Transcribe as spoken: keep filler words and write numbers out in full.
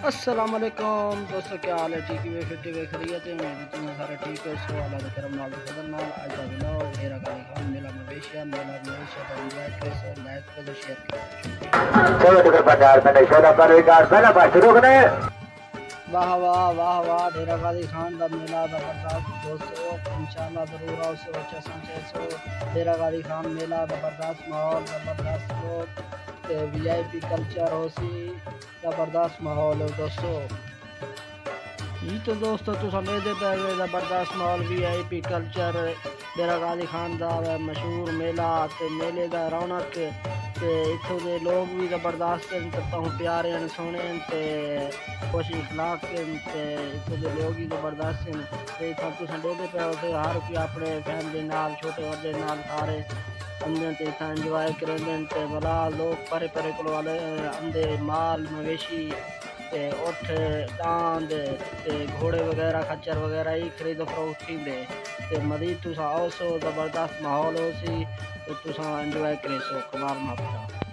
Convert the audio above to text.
السلام علیکم دوستو، کیا حال ہے؟ ٹھیک ہے؟ فٹ ہے؟ خیریت ہے؟ امید ہے تساں سارے ٹھیک ہو۔ سو اللہ دے کرم نال، فضل نال اڄ دا ولاگ ڈیرہ غازی خان میلہ مویشیاں، میلہ مویشیاں دا انجوائے کریسو، لائک کریسو، شیئر کریسو۔ چلو ٹکر پنجاب میں نشو دا پرویکار پہلا بار شروع کرے۔ واہ واہ، واہ واہ، ڈیرہ غازی خان دا میلہ زبردست دوستو، انشاءاللہ ضرور آؤ سو، اچھا سمجھے سو۔ ڈیرہ غازی خان میلہ زبردست ماحول، زبردست لوگ تے وی آئی پی کلچر ہوسی۔ زبردست ماحول ہے دوستو۔ جی تو دوستو، تساں ݙیہدے پئے وے زبردست ماحول، وی آئی پی کلچر، ڈیرہ غازی خان دا مشہور میلہ تے میلے دا رونق، تے اتھوں دے لوگ وی زبردست ہن، تے تہوں پیارے ہن، سوہݨے ہن تے خوش اخلاق ہن، تے اتھوں دے لوگ وی زبردست ہن۔ تے اتھاں تساں ݙیہدے پئے ہو کہ ہر کوئی اپݨے فیملی نال، چھوٹے وݙے نال سارے اندے تے اتھاں انجوائے کریندن تے ولا لوگ پرے پرے کولوں آلے اندے مال مویشی تے اٹھ ݙاند تے گھوڑے وغیرہ، خچر وغیرہ ہی خرید و فروخت تھیندے۔ تے مزید تساں آؤسو، زبردست ماحول ہوسی تے تساں انجوائے کریسو۔ کمال محبت۔